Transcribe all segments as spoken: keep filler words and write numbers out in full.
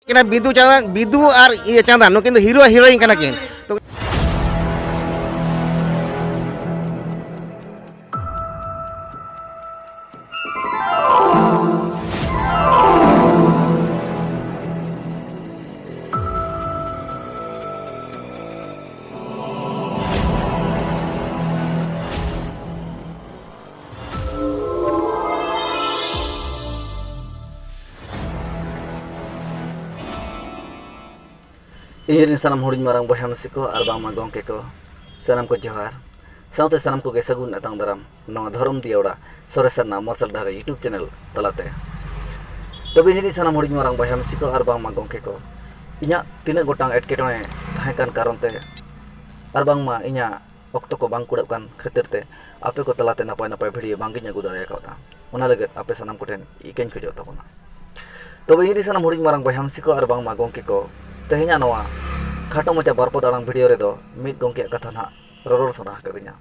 ᱠᱟᱱᱟ ᱵᱤᱫᱩ ᱪᱟᱸᱫᱟᱱ, ᱵᱤᱫᱩ ᱟᱨ ᱤᱭᱟᱹ ᱪᱟᱸᱫᱟᱱ, ᱱᱩᱠᱤᱱ ᱫᱚ ᱦᱤᱨᱳ ᱟᱨ ᱦᱤᱨᱳᱭᱤᱱ ᱠᱟᱱᱟ ᱠᱤᱱ᱾ ᱛᱚ ᱤᱧ ᱨᱮᱱ ᱥᱟᱱᱟᱢ ᱦᱩᱰᱤᱧ ᱢᱟᱨᱟᱝ ᱵᱚᱭᱦᱟ ᱢᱤᱥᱤ ᱠᱚ ᱟᱨ ᱵᱟᱝᱢᱟ ᱜᱚᱢᱠᱮ ᱠᱚ, ᱥᱟᱱᱟᱢ ᱠᱚ ᱡᱚᱦᱟᱨ᱾ ᱥᱟᱶᱛᱮ ᱥᱟᱱᱟᱢ ᱠᱚᱜᱮ ᱥᱟᱹᱜᱩᱱ ᱟᱛᱟᱝ ᱫᱟᱨᱟᱢ ᱱᱚᱣᱟ ᱫᱷᱚᱨᱚᱢ ᱫᱤᱭᱟᱹ ᱚᱲᱟᱜ ᱥᱚᱨᱮᱥ ᱥᱟᱨᱱᱟ ᱢᱟᱨᱥᱟᱞ ᱰᱟᱦᱟᱨ YouTube ᱪᱮᱱᱮᱞ ᱛᱟᱞᱟᱛᱮ᱾ ᱛᱚᱵᱮ ᱤᱧ ᱨᱮᱱ ᱥᱟᱱᱟᱢ ᱦᱩᱰᱤᱧ ᱢᱟᱨᱟᱝ ᱵᱚᱭᱦᱟ ᱢᱤᱥᱤ ᱠᱚ ᱟᱨ ᱵᱟᱝᱢᱟ ᱜᱚᱢᱠᱮ ᱠᱚ, ᱤᱧᱟᱹᱜ ᱛᱤᱱᱟᱹᱜ ᱜᱚᱴᱟᱝ ᱮᱴᱠᱮᱴᱚᱬᱮ ᱛᱟᱦᱮᱸ ᱠᱟᱱ ᱠᱟᱨᱚᱱ ᱛᱮ ᱟᱨ ᱵᱟᱝᱢᱟ ᱤᱧᱟᱹᱜ ᱚᱠᱛᱚ ᱠᱚ ᱵᱟᱝ ᱠᱩᱲᱟᱹᱜ ᱠᱟᱱ ᱠᱷᱟᱹᱛᱤᱨ ᱛᱮ ᱟᱯᱮ ᱠᱚ ᱛᱟᱞᱟᱛᱮ ᱱᱟᱯᱟᱭ ᱱᱟᱯᱟᱭ ᱵᱷᱤᱰᱤᱭᱳ ᱵᱟᱝᱜᱤᱧ ᱟᱹᱜᱩ ᱫᱟᱲᱮ ᱟᱠᱟᱫᱟ᱾ ᱚᱱᱟ ᱞᱟᱹᱜᱤᱫ ᱟᱯᱮ ᱥᱟᱱᱟᱢ ᱠᱚᱴᱷᱮᱱ ᱤᱠᱟᱹᱧ ᱠᱷᱚᱡᱚᱜ ᱛᱟᱵᱚᱱᱟ᱾ ᱛᱚᱵᱮ ᱤᱧ ᱨᱮᱱ ᱥᱟᱱᱟᱢ ᱦᱩᱰᱤᱧ ᱢᱟᱨᱟᱝ ᱵᱚᱭᱦᱟ ᱢᱤᱥᱤ ᱠᱚ ᱟᱨ ᱵᱟᱝᱢᱟ ᱜᱚᱢᱠᱮ ᱠᱚ, ᱛᱮᱦᱮᱧᱟᱜ ᱱᱚᱣᱟ ᱠᱷᱟᱴᱚ ᱢᱟᱪᱷᱟ ᱵᱟᱨᱯᱚᱫ ᱟᱲᱟᱝ ᱵᱷᱤᱰᱤᱭᱳ ᱨᱮᱫᱚ ᱢᱤᱫ ᱜᱚᱢᱠᱮᱭᱟᱜ ᱠᱟᱛᱷᱟ ᱱᱟᱦᱟᱜ ᱨᱚᱨᱚᱲ ᱥᱟᱱᱟ ᱟᱠᱟᱫᱤᱧᱟ᱾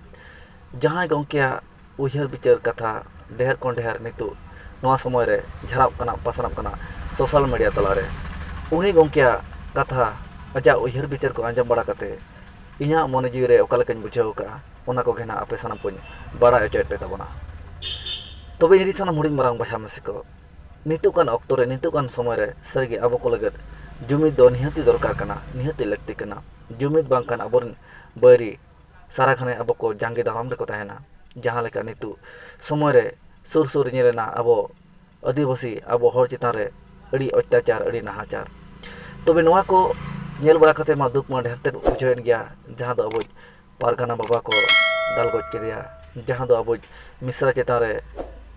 ᱡᱟᱦᱟᱸᱭ ᱜᱚᱢᱠᱮᱭᱟᱜ ᱩᱭᱦᱟᱹᱨ ᱵᱤᱪᱟᱹᱨ ᱠᱟᱛᱷᱟ ᱰᱷᱮᱨ ᱠᱷᱚᱱ ᱰᱷᱮᱨ ᱱᱤᱛᱚᱜ ᱱᱚᱣᱟ ᱥᱚᱢᱚᱭ ᱨᱮ ᱡᱷᱟᱨᱟᱜ ᱠᱟᱱᱟ, ᱯᱟᱥᱱᱟᱜ ᱠᱟᱱᱟ ᱥᱳᱥᱟᱞ ᱢᱤᱰᱤᱭᱟ ᱛᱟᱞᱟᱨᱮ, ᱩᱱᱤ ᱜᱚᱢᱠᱮᱭᱟᱜ ᱠᱟᱛᱷᱟ, ᱟᱡᱟᱜ ᱩᱭᱦᱟᱹᱨ ᱵᱤᱪᱟᱹᱨ ᱠᱚ ᱟᱸᱡᱚᱢ ᱵᱟᱲᱟ ᱠᱟᱛᱮ ᱤᱧᱟᱹᱜ ᱢᱚᱱᱮ ᱡᱤᱣᱤ ᱨᱮ ᱚᱠᱟ ᱞᱮᱠᱟᱧ ᱵᱩᱡᱷᱟᱹᱣ ᱟᱠᱟᱫᱼᱟ, ᱚᱱᱟ ᱠᱚᱜᱮ ᱱᱟᱜ ᱟᱯᱮ ᱥᱟᱱᱟᱢ ᱠᱚᱧ ᱵᱟᱲᱟᱭ ᱦᱚᱪᱚᱭᱮᱫ ᱯᱮ ᱛᱟᱵᱚᱱᱟ᱾ ᱛᱚᱵᱮ ᱤᱧ ᱨᱮᱱ ᱥᱟᱱᱟᱢ ᱦᱩᱰᱤᱧ ᱢᱟᱨᱟᱝ ᱵᱚᱭᱦᱟ ᱢᱤᱥᱤ ᱠᱚ, ᱱᱤᱛᱚᱜ ᱠᱟᱱ ᱚᱠᱛᱚ ᱨᱮ, ᱱᱤᱛᱚᱜ ᱠᱟᱱ ᱥᱚᱢᱚᱭ ᱨᱮ ᱥᱟᱹᱨᱤᱜᱮ ᱟᱵᱚ ᱠᱚ ᱞᱟᱹᱜᱤᱫ ᱡᱩᱢᱤᱫ ᱫᱚ ᱱᱤᱦᱟᱹᱛᱤ ᱫᱚᱨᱠᱟᱨ ᱠᱟᱱᱟ, ᱱᱤᱦᱟᱹᱛᱤ ᱞᱟᱹᱠᱛᱤ ᱠᱟᱱᱟ᱾ ᱡᱩᱢᱤᱫ ᱵᱟᱝᱠᱷᱟᱱ ᱟᱵᱚᱨᱮᱱ ᱵᱟᱹᱭᱨᱤ ᱥᱟᱨᱟ ᱜᱷᱟᱱᱮ ᱟᱵᱚ ᱠᱚ ᱡᱟᱸᱜᱮ ᱫᱟᱨᱟᱢ ᱨᱮᱠᱚ ᱛᱟᱦᱮᱱᱟ᱾ ᱡᱟᱦᱟᱸ ᱞᱮᱠᱟ ᱱᱤᱛᱚᱜ ᱥᱚᱢᱚᱭ ᱨᱮ ᱥᱩᱨ ᱥᱩᱨ ᱨᱮ ᱧᱮᱞ ᱮᱱᱟ ᱟᱵᱚ ᱟᱹᱫᱤᱵᱟᱹᱥᱤ, ᱟᱵᱚ ᱦᱚᱲ ᱪᱮᱛᱟᱱ ᱨᱮ ᱟᱹᱰᱤ ᱚᱛᱛᱟᱪᱟᱨ, ᱟᱹᱰᱤ ᱱᱟᱦᱟᱪᱟᱨ᱾ ᱛᱚᱵᱮ ᱱᱚᱣᱟ ᱠᱚ ᱧᱮᱞ ᱵᱟᱲᱟ ᱠᱟᱛᱮ ᱢᱟ ᱫᱩᱠ ᱢᱟ ᱰᱷᱮᱨ ᱛᱮᱫ ᱵᱩᱡᱷᱟᱹᱣᱮᱱ ᱜᱮᱭᱟ, ᱡᱟᱦᱟᱸ ᱫᱚ ᱟᱵᱚᱭᱤᱡ ᱯᱟᱨᱜᱟᱱᱟ ᱵᱟᱵᱟ ᱠᱚ ᱫᱟᱞ ᱜᱚᱡ ᱠᱮᱫᱮᱭᱟ, ᱡᱟᱦᱟᱸ ᱫᱚ ᱟᱵᱚᱭᱤᱡ ᱢᱤᱥᱨᱟ ᱪᱮᱛᱟᱱ ᱨᱮ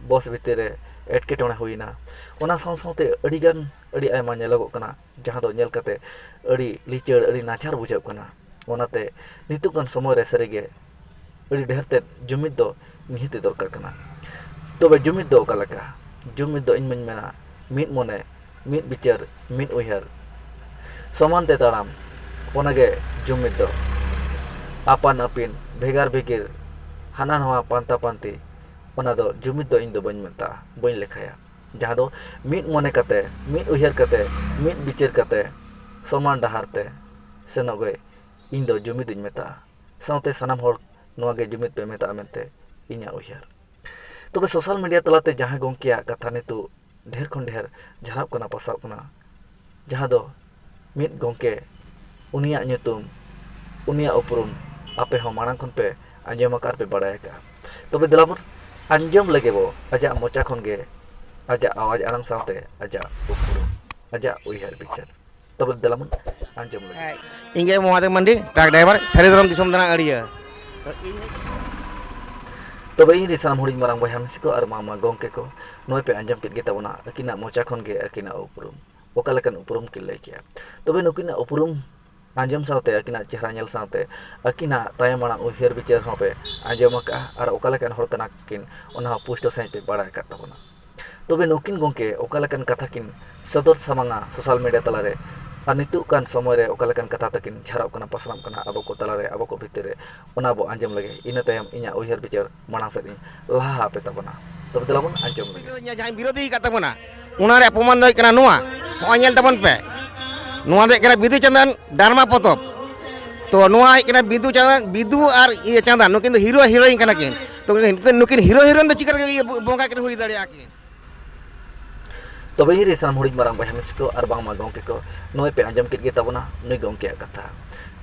ᱵᱚᱥ ᱵᱷᱤᱛᱤᱨ ᱨᱮ ᱮᱴᱠᱮᱴᱚᱬᱮ ᱦᱩᱭᱮᱱᱟ᱾ ᱚᱱᱟ ᱥᱟᱶ ᱥᱟᱶᱛᱮ ᱟᱹᱰᱤᱜᱟᱱ, ᱟᱹᱰᱤ ᱟᱭᱢᱟ ᱧᱮᱞᱚᱜᱚᱜ ᱠᱟᱱᱟ, ᱡᱟᱦᱟᱸ ᱫᱚ ᱧᱮᱞ ᱠᱟᱛᱮ ᱟᱹᱰᱤ ᱞᱤᱪᱟᱹᱲ, ᱟᱹᱰᱤ ᱱᱟᱪᱟᱨ ᱵᱩᱡᱷᱟᱹᱜ ᱠᱟᱱᱟ᱾ ᱚᱱᱟᱛᱮ ᱱᱤᱛᱚᱜ ᱜᱟᱱ ᱥᱚᱢᱚᱭ ᱨᱮ ᱥᱟᱹᱨᱤᱜᱮ ᱟᱹᱰᱤ ᱰᱷᱮᱨ ᱛᱮᱫ ᱡᱩᱢᱤᱫ ᱫᱚ ᱱᱤᱦᱟᱹᱛᱤ ᱫᱚᱨᱠᱟᱨ ᱠᱟᱱᱟ᱾ ᱛᱚᱵᱮ ᱡᱩᱢᱤᱫ ᱫᱚ ᱚᱠᱟ ᱞᱮᱠᱟ? ᱡᱩᱢᱤᱫ ᱫᱚ ᱤᱧ ᱢᱟᱧ ᱢᱮᱱᱟ, ᱢᱤᱫ ᱢᱚᱱᱮ, ᱢᱤᱫ ᱵᱤᱪᱟᱹᱨ, ᱢᱤᱫ ᱩᱭᱦᱟᱹᱨ, ᱥᱚᱢᱟᱱ ᱛᱮ ᱛᱟᱲᱟᱢ, ᱚᱱᱟᱜᱮ ᱡᱩᱢᱤᱫ ᱫᱚ᱾ ᱟᱯᱟᱱ ᱟᱹᱯᱤᱱ, ᱵᱷᱮᱜᱟᱨ ᱵᱷᱮᱜᱤᱨ, ᱦᱟᱱᱟ ᱱᱟᱣᱟ ᱯᱟᱱᱛᱟ ᱯᱟᱱᱛᱤ, ᱚᱱᱟ ᱫᱚ ᱡᱩᱢᱤᱫ ᱫᱚ ᱤᱧ ᱫᱚ ᱵᱟᱹᱧ ᱢᱮᱛᱟᱜᱼᱟ, ᱵᱟᱹᱧ ᱞᱮᱠᱷᱟᱭᱟ᱾ ᱡᱟᱦᱟᱸ ᱫᱚ ᱢᱤᱫ ᱢᱚᱱᱮ ᱠᱟᱛᱮ, ᱢᱤᱫ ᱩᱭᱦᱟᱹᱨ ᱠᱟᱛᱮ, ᱢᱤᱫ ᱵᱤᱪᱟᱹᱨ ᱠᱟᱛᱮ ᱥᱚᱢᱟᱱ ᱰᱟᱦᱟᱨ ᱛᱮ ᱥᱮᱱᱚᱜ ᱜᱮ ᱤᱧ ᱫᱚ ᱡᱩᱢᱤᱫ ᱤᱧ ᱢᱮᱛᱟᱜᱼᱟ᱾ ᱥᱟᱶᱛᱮ ᱥᱟᱱᱟᱢ ᱦᱚᱲ ᱱᱚᱣᱟ ᱜᱮ ᱡᱩᱢᱤᱫ ᱯᱮ ᱢᱮᱛᱟᱜᱼᱟ ᱢᱮᱱᱛᱮ ᱤᱧᱟᱹᱜ ᱩᱭᱦᱟᱹᱨ᱾ ᱛᱚᱵᱮ social media ᱛᱟᱞᱟᱛᱮ ᱡᱟᱦᱟᱸ ᱜᱚᱢᱠᱮᱭᱟᱜ ᱠᱟᱛᱷᱟ ᱱᱤᱛᱚᱜ ᱰᱷᱮᱨ ᱠᱷᱚᱱ ᱰᱷᱮᱨ ᱡᱷᱟᱨᱟᱜ ᱠᱟᱱᱟ, ᱯᱟᱥᱟᱣᱜ ᱠᱟᱱᱟ, ᱡᱟᱦᱟᱸ ᱫᱚ ᱢᱤᱫ ᱜᱚᱢᱠᱮ, ᱩᱱᱤᱭᱟᱜ ᱧᱩᱛᱩᱢ, ᱩᱱᱤᱭᱟᱜ ᱩᱯᱨᱩᱢ ᱟᱯᱮ ᱦᱚᱸ ᱢᱟᱲᱟᱝ ᱠᱷᱚᱱ ᱯᱮ ᱟᱸᱡᱚᱢ ᱟᱠᱟᱫ ᱟᱨ ᱯᱮ ᱵᱟᱲᱟᱭ ᱟᱠᱟᱫᱼᱟ᱾ ᱛᱚᱵᱮ ᱫᱮᱞᱟ ᱵᱚᱱ ᱟᱸᱡᱚᱢ ᱞᱮᱜᱮ ᱵᱚ ᱟᱡᱟᱜ ᱢᱚᱪᱟ ᱠᱷᱚᱱ ᱜᱮ ᱟᱡᱟᱜ ᱟᱣᱟᱡᱽ ᱟᱲᱟᱝ ᱥᱟᱶᱛᱮ ᱟᱡᱟᱜ ᱩᱯᱨᱩᱢ, ᱟᱡᱟᱜ ᱩᱭᱦᱟᱹᱨ ᱵᱤᱪᱟᱹᱨ᱾ ᱛᱚᱵᱮ ᱫᱮᱞᱟ ᱵᱚᱱ ᱟᱸᱡᱚᱢ ᱞᱮᱜᱮ᱾ ᱤᱧ ᱜᱮ ᱢᱚᱦᱟᱫᱮᱵ ᱢᱟᱱᱰᱤ, ᱴᱨᱟᱠ ᱰᱨᱟᱭᱵᱷᱟᱨ, ᱥᱟᱹᱨᱤ ᱫᱷᱚᱨᱚᱢ ᱫᱤᱥᱚᱢ ᱫᱟᱬᱟ ᱟᱹᱲᱤᱭᱟᱹ᱾ ᱛᱚᱵᱮ ᱤᱧ ᱨᱮ ᱥᱟᱱᱟᱢ ᱦᱩᱰᱤᱧ ᱢᱟᱨᱟᱝ ᱵᱚᱭᱦᱟ ᱢᱤᱥᱤ ᱠᱚ ᱟᱨ ᱢᱟᱢᱟ ᱜᱚᱢᱠᱮ ᱠᱚ, ᱱᱚᱜᱼᱚᱭ ᱯᱮ ᱟᱸᱡᱚᱢ ᱠᱮᱫ ᱜᱮ ᱛᱟᱵᱚᱱᱟ ᱟᱹᱠᱤᱱᱟᱜ ᱢᱚᱪᱟ ᱠᱷᱚᱱ ᱜᱮ ᱟᱹᱠᱤᱱᱟᱜ ᱩᱯᱨᱩᱢ, ᱚᱠᱟ ᱞᱮᱠᱟᱱ ᱩᱯᱨᱩᱢ ᱠᱤᱱ ᱞᱟᱹᱭ ᱠᱮᱜᱼᱟ᱾ ᱛᱚᱵᱮ ᱱᱩᱠᱤᱱᱟᱜ ᱩᱯᱨᱩᱢ ᱟᱸᱡᱚᱢ ᱥᱟᱶᱛᱮ, ᱟᱹᱠᱤᱱᱟᱜ ᱪᱮᱦᱨᱟ ᱧᱮᱞ ᱥᱟᱶᱛᱮ, ᱟᱹᱠᱤᱱᱟᱜ ᱛᱟᱭᱚᱢ ᱢᱟᱲᱟᱝ ᱩᱭᱦᱟᱹᱨ ᱵᱤᱪᱟᱹᱨ ᱦᱚᱸ ᱯᱮ ᱟᱸᱡᱚᱢ ᱟᱠᱟᱫᱼᱟ ᱟᱨ ᱚᱠᱟ ᱞᱮᱠᱟᱱ ᱦᱚᱲ ᱠᱟᱱᱟ ᱠᱤᱱ, ᱚᱱᱟ ᱦᱚᱸ ᱯᱩᱥᱴᱟᱹᱣ ᱥᱟᱺᱦᱤᱡ ᱯᱮ ᱵᱟᱲᱟᱭ ᱟᱠᱟᱫ ᱛᱟᱵᱚᱱᱟ᱾ ᱛᱚᱵᱮ ᱱᱩᱠᱤᱱ ᱜᱚᱢᱠᱮ ᱚᱠᱟ ᱞᱮᱠᱟᱱ ᱠᱟᱛᱷᱟ ᱠᱤᱱ ᱥᱚᱫᱚᱨ ᱥᱟᱢᱟᱝᱟ social media ᱛᱟᱞᱟᱨᱮ, ᱟᱨ ᱱᱤᱛᱚᱜ ᱠᱟᱱ ᱥᱚᱢᱚᱭ ᱨᱮ ᱚᱠᱟ ᱞᱮᱠᱟᱱ ᱠᱟᱛᱷᱟ ᱛᱟᱹᱠᱤᱱ ᱡᱷᱟᱨᱟᱜ ᱠᱟᱱᱟ, ᱯᱟᱥᱱᱟᱜ ᱠᱟᱱᱟ ᱟᱵᱚ ᱠᱚ ᱛᱟᱞᱟᱨᱮ, ᱟᱵᱚ ᱠᱚ ᱵᱷᱤᱛᱤᱨ ᱨᱮ, ᱚᱱᱟ ᱵᱚ ᱟᱸᱡᱚᱢ ᱞᱮᱜᱮ᱾ ᱤᱱᱟᱹ ᱛᱟᱭᱚᱢ ᱤᱧᱟᱹᱜ ᱩᱭᱦᱟᱹᱨ ᱵᱤᱪᱟᱹᱨ ᱢᱟᱲᱟᱝ ᱥᱮᱫ ᱤᱧ ᱞᱟᱦᱟ ᱟᱯᱮ ᱛᱟᱵᱚᱱᱟ᱾ ᱛᱚᱵᱮ ᱫᱮᱞᱟ ᱵᱚᱱ ᱟᱸᱡᱚᱢ ᱞᱮᱜᱮ᱾ ᱡᱟᱦᱟᱸᱭ ᱵᱤᱨᱳᱫᱷᱤ ᱟᱠᱟᱫ ᱛᱟᱵᱚᱱᱟ, ᱚᱱᱟ ᱨᱮᱭᱟᱜ ᱯᱨᱚᱢᱟᱱ ᱫᱚ ᱦᱩᱭᱩᱜ ᱠᱟᱱᱟ ᱱᱚᱣᱟ᱾ ᱱᱚᱜᱼᱚᱭ ᱧᱮᱞ ᱛᱟᱵᱚᱱ ᱯᱮ, ᱱᱚᱣᱟ ᱫᱚ ᱦᱩᱭᱩᱜ ᱠᱟᱱᱟ ᱵᱤᱫᱩ ᱪᱟᱸᱫᱟᱱ ᱰᱨᱟᱢᱟ ᱯᱚᱛᱚᱵ᱾ ᱛᱚ ᱱᱚᱣᱟ ᱦᱩᱭᱩᱜ ᱠᱟᱱᱟ ᱵᱤᱫᱩ ᱪᱟᱸᱫᱟᱱ, ᱵᱤᱫᱩ ᱟᱨ ᱤᱭᱟᱹ ᱪᱟᱸᱫᱟᱱ, ᱱᱩᱠᱤᱱ ᱫᱚ ᱦᱤᱨᱳ ᱦᱤᱨᱳᱭᱤᱱ ᱠᱟᱱᱟ ᱠᱤᱱ᱾ ᱛᱚ ᱱᱩᱠᱤᱱ, ᱱᱩᱠᱤᱱ ᱦᱤᱨᱳ ᱦᱤᱨᱳᱭᱤᱱ ᱫᱚ ᱪᱤᱠᱟᱹ ᱞᱮᱠᱟ ᱤᱭᱟᱹ ᱵᱚᱸᱜᱟ ᱠᱤᱱ ᱦᱩᱭ ᱫᱟᱲᱮᱭᱟᱜᱼᱟ ᱠᱤᱱ? ᱛᱚᱵᱮ ᱤᱧ ᱨᱮ ᱥᱟᱱᱟᱢ ᱦᱩᱰᱤᱧ ᱢᱟᱨᱟᱝ ᱵᱚᱭᱦᱟ ᱢᱤᱥᱤ ᱠᱚ ᱟᱨ ᱵᱟᱝᱢᱟ ᱜᱚᱢᱠᱮ ᱠᱚ, ᱱᱚᱜᱼᱚᱭ ᱯᱮ ᱟᱸᱡᱚᱢ ᱠᱮᱫ ᱜᱮ ᱛᱟᱵᱚᱱᱟ ᱱᱩᱭ ᱜᱚᱢᱠᱮᱭᱟᱜ ᱠᱟᱛᱷᱟ,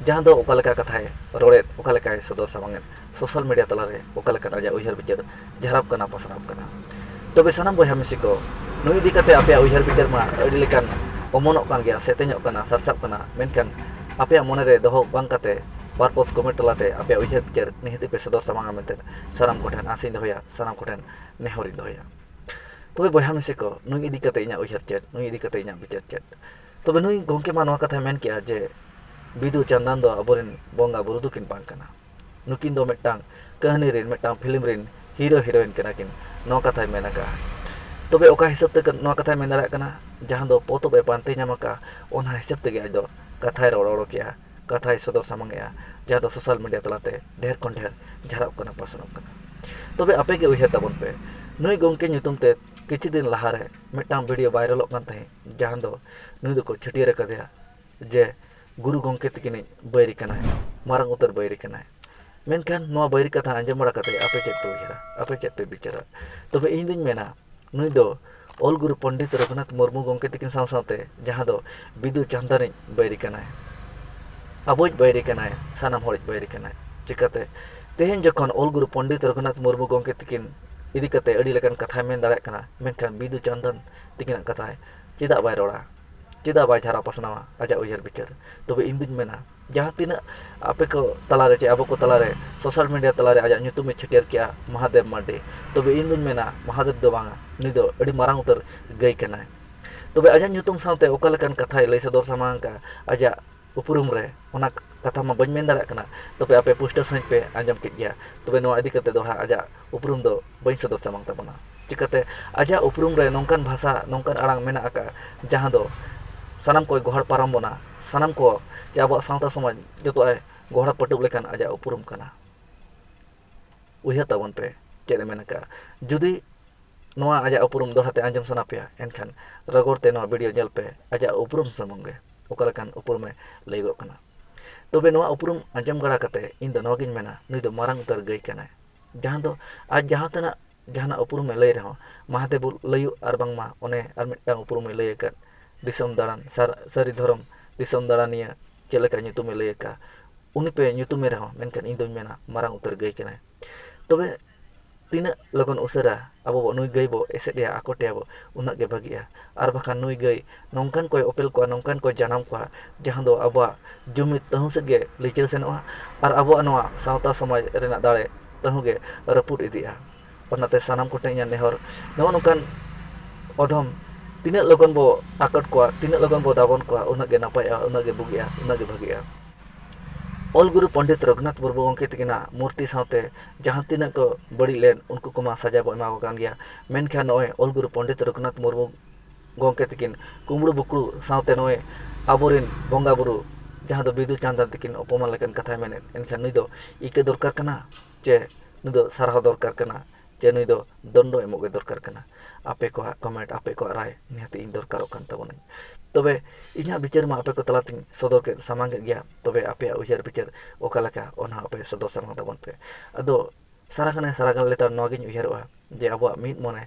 ᱡᱟᱦᱟᱸ ᱫᱚ ᱚᱠᱟ ᱞᱮᱠᱟ ᱠᱟᱛᱷᱟᱭ ᱨᱚᱲᱮᱫ, ᱚᱠᱟ ᱞᱮᱠᱟᱭ ᱥᱚᱫᱚᱨ ᱥᱟᱢᱟᱝᱮᱫ social media ᱛᱟᱞᱟᱨᱮ, ᱚᱠᱟ ᱞᱮᱠᱟᱱ ᱟᱡᱟᱜ ᱩᱭᱦᱟᱹᱨ ᱵᱤᱪᱟᱹᱨ ᱡᱷᱟᱨᱟᱜ ᱠᱟᱱᱟ, ᱯᱟᱥᱱᱟᱜ ᱠᱟᱱᱟ᱾ ᱛᱚᱵᱮ ᱥᱟᱱᱟᱢ ᱵᱚᱭᱦᱟ ᱢᱤᱥᱤ ᱠᱚ, ᱱᱩᱭ ᱤᱫᱤ ᱠᱟᱛᱮ ᱟᱯᱮᱭᱟᱜ ᱩᱭᱦᱟᱹᱨ ᱵᱤᱪᱟᱹᱨ ᱢᱟ ᱟᱹᱰᱤ ᱞᱮᱠᱟᱱ ᱚᱢᱚᱱᱚᱜ ᱠᱟᱱ ᱜᱮᱭᱟ, ᱥᱮᱛᱮᱧᱚᱜ ᱠᱟᱱᱟ, ᱥᱟᱨᱥᱟᱜ ᱠᱟᱱᱟ, ᱢᱮᱱᱠᱷᱟᱱ ᱟᱯᱮᱭᱟᱜ ᱢᱚᱱᱮᱨᱮ ᱫᱚᱦᱚ ᱵᱟᱝ ᱠᱟᱛᱮ ᱵᱟᱨ ᱯᱚᱫ comment ᱛᱟᱞᱟᱛᱮ ᱟᱯᱮᱭᱟᱜ ᱩᱭᱦᱟᱹᱨ ᱵᱤᱪᱟᱹᱨ ᱱᱤᱦᱟᱹᱛ ᱯᱮ ᱥᱚᱫᱚᱨ ᱥᱟᱢᱟᱝᱟ ᱢᱮᱱᱛᱮ ᱥᱟᱱᱟᱢ ᱠᱚᱴᱷᱮᱱ ᱟᱥᱤᱧ ᱫᱚᱦᱚᱭᱟ, ᱥᱟᱱᱟᱢ ᱠᱚᱴᱷᱮᱱ ᱱᱮᱦᱚᱨᱤᱧ ᱫᱚᱦᱚᱭᱟ᱾ ᱛᱚᱵᱮ ᱵᱚᱭᱦᱟ ᱢᱤᱥᱤ ᱠᱚ, ᱱᱩᱭ ᱤᱫᱤ ᱠᱟᱛᱮ ᱤᱧᱟᱹᱜ ᱩᱭᱦᱟᱹᱨ ᱪᱮᱫ, ᱱᱩᱭ ᱤᱫᱤ ᱠᱟᱛᱮ ᱤᱧᱟᱹᱜ ᱵᱤᱪᱟᱹᱨ ᱪᱮᱫ? ᱛᱚᱵᱮ ᱱᱩᱭ ᱜᱚᱢᱠᱮ ᱢᱟ ᱱᱚᱣᱟ ᱠᱟᱛᱷᱟᱭ ᱢᱮᱱ ᱠᱮᱜᱼᱟ ᱡᱮ ᱵᱤᱫᱩ ᱪᱟᱸᱫᱟᱱ ᱫᱚ ᱟᱵᱚᱨᱮᱱ ᱵᱚᱸᱜᱟ ᱵᱩᱨᱩ ᱫᱚᱠᱤᱱ ᱵᱟᱝ ᱠᱟᱱᱟ᱾ ᱱᱩᱠᱤᱱ ᱫᱚ ᱢᱤᱫᱴᱟᱝ ᱠᱟᱹᱦᱱᱤ ᱨᱮᱱ, ᱢᱤᱫᱴᱟᱝ film ᱨᱮᱱ ᱦᱤᱨᱳ ᱦᱤᱨᱳᱭᱤᱱ ᱠᱟᱱᱟ ᱠᱤᱱ, ᱱᱚᱣᱟ ᱠᱟᱛᱷᱟᱭ ᱢᱮᱱ ᱟᱠᱟᱫᱼᱟ᱾ ᱛᱚᱵᱮ ᱚᱠᱟ ᱦᱤᱥᱟᱹᱵ ᱛᱮ ᱱᱚᱣᱟ ᱠᱟᱛᱷᱟᱭ ᱢᱮᱱ ᱫᱟᱲᱮᱭᱟᱜ ᱠᱟᱱᱟ? ᱡᱟᱦᱟᱸ ᱫᱚ ᱯᱚᱛᱚᱵ ᱮ ᱯᱟᱱᱛᱮ ᱧᱟᱢ ᱟᱠᱟᱫᱼᱟ, ᱚᱱᱟ ᱦᱤᱥᱟᱹᱵ ᱛᱮᱜᱮ ᱟᱡ ᱫᱚ ᱠᱟᱛᱷᱟᱭ ᱨᱚᱲ ᱚᱰᱚᱠᱮᱜᱼᱟ, ᱠᱟᱛᱷᱟᱭ ᱥᱚᱫᱚᱨ ᱥᱟᱢᱟᱝᱮᱜᱼᱟ, ᱡᱟᱦᱟᱸ ᱫᱚ social media ᱛᱟᱞᱟᱛᱮ ᱰᱷᱮᱨ ᱠᱷᱚᱱ ᱰᱷᱮᱨ ᱡᱷᱟᱨᱟᱜ ᱠᱟᱱᱟ, ᱯᱟᱥᱱᱟᱜ ᱠᱟᱱᱟ᱾ ᱛᱚᱵᱮ ᱟᱯᱮ ᱜᱮ ᱩᱭᱦᱟᱹᱨ ᱛᱟᱵᱚᱱ ᱯᱮ, ᱱᱩᱭ ᱜᱚᱢᱠᱮ ᱧᱩᱛᱩᱢ ᱛᱮ ᱠᱤᱪᱷᱩ ᱫᱤᱱ ᱞᱟᱦᱟᱨᱮ ᱢᱤᱫᱴᱟᱝ ᱵᱷᱤᱰᱤᱭᱳ ᱵᱷᱟᱭᱨᱟᱞᱚᱜ ᱠᱟᱱ ᱛᱟᱦᱮᱸᱫ, ᱡᱟᱦᱟᱸ ᱫᱚ ᱱᱩᱭ ᱫᱚᱠᱚ ᱪᱷᱟᱹᱴᱭᱟᱹᱨ ᱟᱠᱟᱫᱮᱭᱟ ᱡᱮ ᱜᱩᱨᱩ ᱜᱚᱢᱠᱮ ᱛᱤᱠᱤᱱᱤᱡ ᱵᱟᱹᱭᱨᱤ ᱠᱟᱱᱟᱭ, ᱢᱟᱨᱟᱝ ᱩᱛᱟᱹᱨ ᱵᱟᱹᱭᱨᱤ ᱠᱟᱱᱟᱭ᱾ ᱢᱮᱱᱠᱷᱟᱱ ᱱᱚᱣᱟ ᱵᱟᱹᱭᱨᱤ ᱠᱟᱛᱷᱟ ᱟᱸᱡᱚᱢ ᱵᱟᱲᱟ ᱠᱟᱛᱮ ᱟᱯᱮ ᱪᱮᱫ ᱯᱮ ᱩᱭᱦᱟᱹᱨᱟ, ᱟᱯᱮ ᱪᱮᱫ ᱯᱮ ᱵᱤᱪᱟᱹᱨᱟ? ᱛᱚᱵᱮ ᱤᱧ ᱫᱩᱧ ᱢᱮᱱᱟ, ᱱᱩᱭ ᱫᱚ ᱚᱞ ᱜᱩᱨᱩ ᱯᱚᱱᱰᱤᱛ ᱨᱚᱜᱷᱩᱱᱟᱛᱷ ᱢᱩᱨᱢᱩ ᱜᱚᱢᱠᱮ ᱛᱤᱠᱤᱱ ᱥᱟᱶ ᱥᱟᱶᱛᱮ ᱡᱟᱦᱟᱸ ᱫᱚ ᱵᱤᱫᱩ ᱪᱟᱸᱫᱟᱱᱤᱡ ᱵᱟᱹᱭᱨᱤ ᱠᱟᱱᱟᱭ, ᱟᱵᱚᱭᱤᱡ ᱵᱟᱹᱭᱨᱤ ᱠᱟᱱᱟᱭ, ᱥᱟᱱᱟᱢ ᱦᱚᱲᱤᱡ ᱵᱟᱹᱭᱨᱤ ᱠᱟᱱᱟᱭ᱾ ᱪᱤᱠᱟᱹᱛᱮ ᱛᱮᱦᱮᱧ ᱡᱚᱠᱷᱚᱱ ᱚᱞ ᱜᱩᱨᱩ ᱯᱚᱱᱰᱤᱛ ᱨᱚᱜᱷᱩᱱᱟᱛᱷ ᱢᱩᱨᱢᱩ ᱜᱚᱢᱠᱮ ᱛᱤᱠᱤᱱ ᱤᱫᱤ ᱠᱟᱛᱮ ᱟᱹᱰᱤ ᱞᱮᱠᱟᱱ ᱠᱟᱛᱷᱟᱭ ᱢᱮᱱ ᱫᱟᱲᱮᱭᱟᱜ ᱠᱟᱱᱟ, ᱢᱮᱱᱠᱷᱟᱱ ᱵᱤᱫᱩ ᱪᱟᱸᱫᱟᱱ ᱛᱤᱠᱤᱱᱟᱜ ᱠᱟᱛᱷᱟᱭ ᱪᱮᱫᱟᱜ ᱵᱟᱭ ᱨᱚᱲᱟ? ᱪᱮᱫᱟᱜ ᱵᱟᱭ ᱡᱷᱟᱨᱟᱣ ᱯᱟᱥᱱᱟᱣᱟ ᱟᱡᱟᱜ ᱩᱭᱦᱟᱹᱨ ᱵᱤᱪᱟᱹᱨ? ᱛᱚᱵᱮ ᱤᱧ ᱫᱩᱧ ᱢᱮᱱᱟ, ᱡᱟᱦᱟᱸ ᱛᱤᱱᱟᱹᱜ ᱟᱯᱮ ᱠᱚ ᱛᱟᱞᱟᱨᱮ ᱪᱮ ᱟᱵᱚ ᱠᱚ ᱛᱟᱞᱟᱨᱮ ᱥᱳᱥᱟᱞ ᱢᱤᱰᱤᱭᱟ ᱛᱟᱞᱟᱨᱮ ᱟᱡᱟᱜ ᱧᱩᱛᱩᱢᱮ ᱪᱷᱟᱹᱴᱭᱟᱹᱨ ᱠᱮᱜᱼᱟ ᱢᱚᱦᱟᱫᱮᱵ ᱢᱟᱨᱰᱤ, ᱛᱚᱵᱮ ᱤᱧ ᱫᱩᱧ ᱢᱮᱱᱟ ᱢᱚᱦᱟᱫᱮᱵ ᱫᱚ ᱵᱟᱝᱟ, ᱱᱩᱭ ᱫᱚ ᱟᱹᱰᱤ ᱢᱟᱨᱟᱝ ᱩᱛᱟᱹᱨ ᱜᱟᱹᱭ ᱠᱟᱱᱟᱭ᱾ ᱛᱚᱵᱮ ᱟᱡᱟᱜ ᱧᱩᱛᱩᱢ ᱥᱟᱶᱛᱮ ᱚᱠᱟ ᱞᱮᱠᱟᱱ ᱠᱟᱛᱷᱟᱭ ᱞᱟᱹᱭ ᱥᱚᱫᱚᱨ ᱥᱟᱢᱟᱝ ᱠᱟᱜᱼᱟ ᱟᱡᱟᱜ ᱩᱯᱨᱩᱢ ᱨᱮ, ᱚᱱᱟ ᱠᱟᱛᱷᱟ ᱢᱟ ᱵᱟᱹᱧ ᱢᱮᱱ ᱫᱟᱲᱮᱭᱟᱜ ᱠᱟᱱᱟ᱾ ᱛᱚᱵᱮ ᱟᱯᱮ ᱯᱩᱥᱴᱟᱹᱣ ᱥᱟᱺᱦᱤᱡ ᱯᱮ ᱟᱸᱡᱚᱢ ᱠᱮᱫ ᱜᱮᱭᱟ᱾ ᱛᱚᱵᱮ ᱱᱚᱣᱟ ᱤᱫᱤ ᱠᱟᱛᱮ ᱫᱚ ᱦᱟᱸᱜ ᱟᱡᱟᱜ ᱩᱯᱨᱩᱢ ᱫᱚ ᱵᱟᱹᱧ ᱥᱚᱫᱚᱨ ᱥᱟᱢᱟᱝ ᱛᱟᱵᱚᱱᱟ᱾ ᱪᱤᱠᱟᱹᱛᱮ ᱟᱡᱟᱜ ᱩᱯᱨᱩᱢ ᱨᱮ ᱱᱚᱝᱠᱟᱱ ᱵᱷᱟᱥᱟ, ᱱᱚᱝᱠᱟᱱ ᱟᱲᱟᱝ ᱢᱮᱱᱟᱜ ᱟᱠᱟᱫᱼᱟ, ᱡᱟᱦᱟᱸ ᱫᱚ ᱥᱟᱱᱟᱢ ᱠᱚᱭ ᱜᱚᱦᱚᱲ ᱯᱟᱨᱚᱢ ᱵᱚᱱᱟ, ᱥᱟᱱᱟᱢ ᱠᱚ ᱪᱮ ᱟᱵᱚᱣᱟᱜ ᱥᱟᱶᱛᱟ ᱥᱚᱢᱟᱡᱽ ᱡᱚᱛᱚᱣᱟᱜ ᱮ ᱜᱚᱦᱚᱲ ᱯᱟᱹᱴᱩᱵ ᱞᱮᱠᱟᱱ ᱟᱡᱟᱜ ᱩᱯᱨᱩᱢ ᱠᱟᱱᱟ᱾ ᱩᱭᱦᱟᱹᱨ ᱛᱟᱵᱚᱱ ᱯᱮ ᱪᱮᱫ ᱮ ᱢᱮᱱ ᱟᱠᱟᱫᱼᱟ᱾ ᱡᱩᱫᱤ ᱱᱚᱣᱟ ᱟᱡᱟᱜ ᱩᱯᱨᱩᱢ ᱫᱚᱦᱲᱟ ᱛᱮ ᱟᱸᱡᱚᱢ ᱥᱟᱱᱟ ᱯᱮᱭᱟ, ᱮᱱᱠᱷᱟᱱ ᱨᱚᱜᱚᱲ ᱛᱮ ᱱᱚᱣᱟ ᱵᱷᱤᱰᱤᱭᱳ ᱧᱮᱞ ᱯᱮ, ᱟᱡᱟᱜ ᱩᱯᱨᱩᱢ ᱥᱩᱢᱩᱝ ᱜᱮ ᱚᱠᱟ ᱞᱮᱠᱟᱱ ᱩᱯᱨᱩᱢᱮ ᱞᱟᱹᱭᱚᱜ ᱠᱟᱱᱟ᱾ ᱛᱚᱵᱮ ᱱᱚᱣᱟ ᱩᱯᱨᱩᱢ ᱟᱸᱡᱚᱢ ᱵᱟᱲᱟ ᱠᱟᱛᱮ ᱤᱧ ᱫᱚ ᱱᱚᱣᱟᱜᱤᱧ ᱢᱮᱱᱟ, ᱱᱩᱭ ᱫᱚ ᱢᱟᱨᱟᱝ ᱩᱛᱟᱹᱨ ᱜᱟᱹᱭ ᱠᱟᱱᱟᱭ, ᱡᱟᱦᱟᱸ ᱫᱚ ᱟᱡ ᱡᱟᱦᱟᱸ ᱛᱤᱱᱟᱹᱜ ᱡᱟᱦᱟᱱᱟᱜ ᱩᱯᱨᱩᱢᱮ ᱞᱟᱹᱭ ᱨᱮᱦᱚᱸ, ᱢᱟᱦᱟᱫᱮᱵ ᱞᱟᱹᱭᱩᱜ ᱟᱨ ᱵᱟᱝᱢᱟ ᱚᱱᱮ ᱟᱨ ᱢᱤᱫᱴᱟᱝ ᱩᱯᱨᱩᱢᱮ ᱞᱟᱹᱭ ᱟᱠᱟᱫ, ᱫᱤᱥᱚᱢ ᱫᱟᱬᱟᱱ, ᱥᱟᱨ-, ᱥᱟᱹᱨᱤ ᱫᱷᱚᱨᱚᱢ ᱫᱤᱥᱚᱢ ᱫᱟᱬᱟᱱᱤᱭᱟᱹ ᱪᱮᱫ ᱞᱮᱠᱟ ᱧᱩᱛᱩᱢᱮ ᱞᱟᱹᱭ ᱟᱠᱟᱫ, ᱩᱱᱤ ᱯᱮ ᱧᱩᱛᱩᱢᱮ ᱨᱮᱦᱚᱸ, ᱢᱮᱱᱠᱷᱟᱱ ᱤᱧ ᱫᱩᱧ ᱢᱮᱱᱟ ᱢᱟᱨᱟᱝ ᱩᱛᱟᱹᱨ ᱜᱟᱹᱭ ᱠᱟᱱᱟᱭ᱾ ᱛᱚᱵᱮ ᱛᱤᱱᱟᱹᱜ ᱞᱚᱜᱚᱱ ᱩᱥᱟᱹᱨᱟ ᱟᱵᱚ ᱵᱚ ᱱᱩᱭ ᱜᱟᱹᱭ ᱵᱚ ᱮᱥᱮᱫ ᱮᱭᱟ, ᱟᱠᱚᱴ ᱮᱭᱟ ᱵᱚ, ᱩᱱᱟᱹᱜ ᱜᱮ ᱵᱷᱟᱹᱜᱤᱜᱼᱟ᱾ ᱟᱨ ᱵᱟᱠᱷᱟᱱ ᱱᱩᱭ ᱜᱟᱹᱭ ᱱᱚᱝᱠᱟᱱ ᱠᱚᱭ ᱚᱯᱮᱞ ᱠᱚᱣᱟ, ᱱᱚᱝᱠᱟᱱ ᱠᱚᱭ ᱡᱟᱱᱟᱢ ᱠᱚᱣᱟ, ᱡᱟᱦᱟᱸ ᱫᱚ ᱟᱵᱚᱣᱟᱜ ᱡᱩᱢᱤᱫ ᱛᱟᱹᱦᱩ ᱥᱮᱫ ᱜᱮ ᱞᱤᱪᱟᱹᱲ ᱥᱮᱱᱚᱜᱼᱟ ᱟᱨ ᱟᱵᱚᱣᱟᱜ ᱱᱚᱣᱟ ᱥᱟᱶᱛᱟ ᱥᱚᱢᱟᱡᱽ ᱨᱮᱱᱟᱜ ᱫᱟᱲᱮ ᱛᱟᱹᱦᱩ ᱜᱮ ᱨᱟᱹᱯᱩᱫ ᱤᱫᱤᱜᱼᱟ᱾ ᱚᱱᱟᱛᱮ ᱥᱟᱱᱟᱢ ᱠᱚᱴᱷᱮᱱ ᱤᱧᱟᱹᱜ ᱱᱮᱦᱚᱨ, ᱱᱚᱜᱼᱚ ᱱᱚᱝᱠᱟᱱ ᱚᱫᱷᱚᱢ ᱛᱤᱱᱟᱹᱜ ᱞᱚᱜᱚᱱ ᱵᱚ ᱟᱠᱚᱴ ᱠᱚᱣᱟ, ᱛᱤᱱᱟᱹᱜ ᱞᱚᱜᱚᱱ ᱵᱚ ᱫᱟᱵᱚᱱ ᱠᱚᱣᱟ, ᱩᱱᱟᱹᱜ ᱜᱮ ᱱᱟᱯᱟᱭᱚᱜᱼᱟ, ᱩᱱᱟᱹᱜ ᱜᱮ ᱵᱩᱜᱤᱜᱼᱟ, ᱩᱱᱟᱹᱜ ᱜᱮ ᱵᱷᱟᱹᱜᱤᱜᱼᱟ᱾ ᱚᱞ ᱜᱩᱨᱩ ᱯᱚᱱᱰᱤᱛ ᱨᱚᱜᱷᱩᱱᱟᱛᱷ ᱢᱩᱨᱢᱩ ᱜᱚᱢᱠᱮ ᱛᱟᱹᱠᱤᱱᱟᱜ ᱢᱩᱨᱛᱤ ᱥᱟᱶᱛᱮ ᱡᱟᱦᱟᱸ ᱛᱤᱱᱟᱹᱜ ᱠᱚ ᱵᱟᱹᱲᱤᱡ ᱞᱮᱱ, ᱩᱱᱠᱩ ᱠᱚᱢᱟ ᱥᱟᱡᱟ ᱵᱚ ᱮᱢᱟ ᱠᱚ ᱠᱟᱱ ᱜᱮᱭᱟ, ᱢᱮᱱᱠᱷᱟᱱ ᱱᱚᱜᱼᱚᱭ ᱚᱞ ᱜᱩᱨᱩ ᱯᱚᱱᱰᱤᱛ ᱨᱚᱜᱷᱩᱱᱟᱛᱷ ᱢᱩᱨᱢᱩ ᱜᱚᱢᱠᱮ ᱛᱟᱹᱠᱤᱱ ᱠᱩᱢᱵᱽᱲᱩ ᱵᱩᱠᱲᱩ ᱥᱟᱶᱛᱮ ᱱᱚᱜᱼᱚᱭ ᱟᱵᱚᱨᱮᱱ ᱵᱚᱸᱜᱟ ᱵᱩᱨᱩ ᱡᱟᱦᱟᱸ ᱫᱚ ᱵᱤᱫᱩ ᱪᱟᱸᱫᱟᱱ ᱛᱟᱹᱠᱤᱱ ᱚᱯᱚᱢᱟᱱ ᱞᱮᱠᱟᱱ ᱠᱟᱛᱷᱟᱭ ᱢᱮᱱᱮᱫ, ᱮᱱᱠᱷᱟᱱ ᱱᱩᱭ ᱫᱚ ᱤᱠᱟᱹ ᱫᱚᱨᱠᱟᱨ ᱠᱟᱱᱟ ᱪᱮ ᱱᱩᱭ ᱫᱚ ᱥᱟᱨᱦᱟᱣ ᱫᱚᱨᱠᱟᱨ ᱠᱟᱱᱟ ᱪᱮ ᱱᱩᱭ ᱫᱚ ᱫᱚᱱᱰᱚ ᱮᱢᱚᱜ ᱜᱮ ᱫᱚᱨᱠᱟᱨ ᱠᱟᱱᱟ? ᱟᱯᱮ ᱠᱚᱣᱟᱜ ᱠᱚᱢᱮᱱᱴ, ᱟᱯᱮ ᱠᱚᱣᱟᱜ ᱨᱟᱭ ᱱᱤᱦᱟᱹᱛ ᱤᱧ ᱫᱚᱨᱠᱟᱨᱚᱜ ᱠᱟᱱ ᱛᱟᱵᱚᱱᱟᱹᱧ᱾ ᱛᱚᱵᱮ ᱤᱧᱟᱹᱜ ᱵᱤᱪᱟᱹᱨ ᱢᱟ ᱟᱯᱮ ᱠᱚ ᱛᱟᱞᱟᱛᱤᱧ ᱥᱚᱫᱚᱨ ᱠᱮᱫ, ᱥᱟᱢᱟᱝ ᱠᱮᱫ ᱜᱮᱭᱟ᱾ ᱛᱚᱵᱮ ᱟᱯᱮᱭᱟᱜ ᱩᱭᱦᱟᱹᱨ ᱵᱤᱪᱟᱹᱨ ᱚᱠᱟ ᱞᱮᱠᱟ, ᱚᱱᱟ ᱦᱚᱸ ᱟᱯᱮ ᱥᱚᱫᱚᱨ ᱥᱟᱢᱟᱝ ᱛᱟᱵᱚᱱ ᱯᱮ᱾ ᱟᱫᱚ ᱥᱟᱨᱟ ᱜᱷᱟᱱᱮ ᱥᱟᱨᱟ ᱜᱷᱟᱱᱮ ᱞᱮᱛᱟᱲ ᱱᱚᱣᱟ ᱜᱤᱧ ᱩᱭᱦᱟᱹᱨᱚᱜᱼᱟ ᱡᱮ ᱟᱵᱚᱣᱟᱜ ᱢᱤᱫ ᱢᱚᱱᱮ,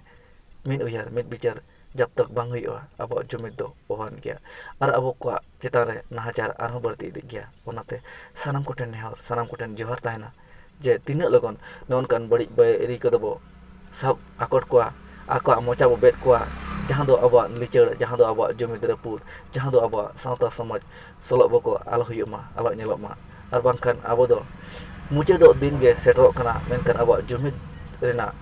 ᱢᱤᱫ ᱩᱭᱦᱟᱹᱨ, ᱢᱤᱫ ᱵᱤᱪᱟᱹᱨ ᱡᱟᱵ ᱛᱚᱠ ᱵᱟᱝ ᱦᱩᱭᱩᱜᱼᱟ, ᱟᱵᱚᱣᱟᱜ ᱡᱩᱢᱤᱫ ᱫᱚ ᱚᱦᱚᱣᱟᱱ ᱜᱮᱭᱟ᱾ ᱟᱨ ᱟᱵᱚ ᱠᱚᱣᱟᱜ ᱪᱮᱛᱟᱱ ᱨᱮ ᱱᱟᱦᱟᱪᱟᱨ ᱟᱨᱦᱚᱸ ᱵᱟᱹᱲᱛᱤ ᱤᱫᱤᱜ ᱜᱮᱭᱟ᱾ ᱚᱱᱟᱛᱮ ᱥᱟᱱᱟᱢ ᱠᱚᱴᱷᱮᱱ ᱱᱮᱦᱚᱨ, ᱥᱟᱱᱟᱢ ᱠᱚᱴᱷᱮᱱ ᱡᱚᱦᱟᱨ ᱛᱟᱦᱮᱱᱟ ᱡᱮ ᱛᱤᱱᱟᱹᱜ ᱞᱚᱜᱚᱱ ᱱᱚᱜᱼᱚ ᱱᱚᱝᱠᱟᱱ ᱵᱟᱹᱲᱤᱡ ᱵᱟᱹᱭᱨᱤ ᱠᱚᱫᱚ ᱵᱚ ᱥᱟᱵ ᱟᱠᱚᱴ ᱠᱚᱣᱟ, ᱟᱠᱚᱣᱟᱜ ᱢᱚᱪᱟ ᱵᱚ ᱵᱮᱫ ᱠᱚᱣᱟ, ᱡᱟᱦᱟᱸ ᱫᱚ ᱟᱵᱚᱣᱟᱜ ᱞᱤᱪᱟᱹᱲ, ᱡᱟᱦᱟᱸ ᱫᱚ ᱟᱵᱚᱣᱟᱜ ᱡᱩᱢᱤᱫ ᱨᱟᱹᱯᱩᱫ, ᱡᱟᱦᱟᱸ ᱫᱚ ᱟᱵᱚᱣᱟᱜ ᱥᱟᱶᱛᱟ ᱥᱚᱢᱟᱡᱽ ᱥᱚᱞᱚᱜ ᱵᱚᱠᱚ ᱟᱞᱚ ᱦᱩᱭᱩᱜ ᱢᱟ, ᱟᱞᱚ ᱧᱮᱞᱚᱜ ᱢᱟ᱾ ᱟᱨ ᱵᱟᱝᱠᱷᱟᱱ ᱟᱵᱚ ᱫᱚ ᱢᱩᱪᱟᱹᱫᱚᱜ ᱫᱤᱱ ᱜᱮ ᱥᱮᱴᱮᱨᱚᱜ ᱠᱟᱱᱟ, ᱢᱮᱱᱠᱷᱟᱱ ᱟᱵᱚᱣᱟᱜ ᱡᱩᱢᱤᱫ ᱨᱮᱱᱟᱜ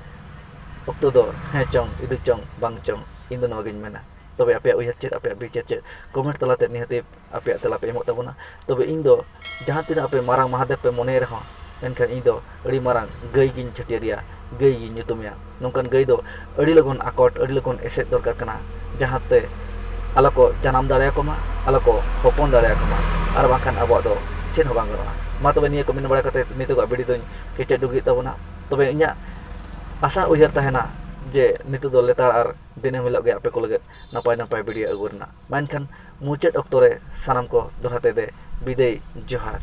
ᱚᱠᱛᱚ ᱫᱚ ᱦᱮᱸ ᱪᱚᱝ, ᱤᱫᱩ ᱪᱚᱝ, ᱵᱟᱝ ᱪᱚᱝ, ᱤᱧ ᱫᱚ ᱱᱚᱣᱟ ᱜᱤᱧ ᱢᱮᱱᱟ᱾ ᱛᱚᱵᱮ ᱟᱯᱮᱭᱟᱜ ᱩᱭᱦᱟᱹᱨ ᱪᱮᱫ, ᱟᱯᱮᱭᱟᱜ ᱵᱤᱪᱟᱹᱨ ᱪᱮᱫ, ᱠᱚᱢᱮᱱᱴ ᱛᱟᱞᱟᱛᱮ ᱱᱤᱦᱟᱹᱛᱤ ᱟᱯᱮᱭᱟᱜ ᱛᱮᱞᱟ ᱯᱮ ᱮᱢᱚᱜ ᱛᱟᱵᱚᱱᱟ᱾ ᱛᱚᱵᱮ ᱤᱧ ᱫᱚ ᱡᱟᱦᱟᱸ ᱛᱤᱱᱟᱹᱜ ᱟᱯᱮ ᱢᱟᱨᱟᱝ ᱢᱟᱦᱟᱫᱮᱵ ᱯᱮ ᱢᱚᱱᱮᱭ ᱨᱮᱦᱚᱸ, ᱢᱮᱱᱠᱷᱟᱱ ᱤᱧ ᱫᱚ ᱟᱹᱰᱤ ᱢᱟᱨᱟᱝ ᱜᱟᱹᱭ ᱜᱤᱧ ᱪᱷᱟᱹᱴᱭᱟᱹᱨᱮᱭᱟ, ᱜᱟᱹᱭ ᱜᱤᱧ ᱧᱩᱛᱩᱢᱮᱭᱟ᱾ ᱱᱚᱝᱠᱟᱱ ᱜᱟᱹᱭ ᱫᱚ ᱟᱹᱰᱤ ᱞᱚᱜᱚᱱ ᱟᱠᱚᱴ, ᱟᱹᱰᱤ ᱞᱚᱜᱚᱱ ᱮᱥᱮᱫ ᱫᱚᱨᱠᱟᱨ ᱠᱟᱱᱟ, ᱡᱟᱦᱟᱸᱛᱮ ᱟᱞᱚ ᱠᱚ ᱡᱟᱱᱟᱢ ᱫᱟᱲᱮᱭᱟᱠᱚ ᱢᱟ, ᱟᱞᱚ ᱠᱚ ᱦᱚᱯᱚᱱ ᱫᱟᱲᱮᱭᱟᱠᱚ ᱢᱟ, ᱟᱨ ᱵᱟᱝᱠᱷᱟᱱ ᱟᱵᱚᱣᱟᱜ ᱫᱚ ᱪᱮᱫ ᱦᱚᱸ ᱵᱟᱝ ᱜᱟᱱᱚᱜᱼᱟ᱾ ᱢᱟ ᱛᱚᱵᱮ ᱱᱤᱭᱟᱹ ᱠᱚ ᱢᱮᱱ ᱵᱟᱲᱟ ᱠᱟᱛᱮ ᱱᱤᱛᱚᱜᱟᱜ ᱵᱷᱤᱰᱤᱭᱳ ᱫᱚᱧ ᱠᱮᱪᱮᱫ ᱰᱩᱜᱤᱭᱮᱫ ᱛᱟᱵᱚᱱᱟ᱾ ᱛᱚᱵᱮ ᱤᱧᱟᱹᱜ ᱟᱥᱟ ᱩᱭᱦᱟᱹᱨ ᱛᱟᱦᱮᱱᱟ ᱡᱮ ᱱᱤᱛᱚᱜ ᱫᱚ ᱞᱮᱛᱟᱲ ᱟᱨ ᱫᱤᱱᱟᱹᱢ ᱦᱤᱞᱳᱜ ᱜᱮ ᱟᱯᱮ ᱠᱚ ᱞᱟᱹᱜᱤᱫ ᱱᱟᱯᱟᱭ ᱱᱟᱯᱟᱭ ᱵᱷᱤᱰᱤᱭᱳ ᱟᱹᱜᱩ ᱨᱮᱱᱟᱜ᱾ ᱢᱮᱱᱠᱷᱟᱱ ᱢᱩᱪᱟᱹᱫ ᱚᱠᱛᱚ ᱨᱮ ᱥᱟᱱᱟᱢ ᱠᱚ ᱫᱚᱦᱲᱟ ᱛᱮ ᱵᱤᱫᱟᱹᱭ ᱡᱚᱦᱟᱨ᱾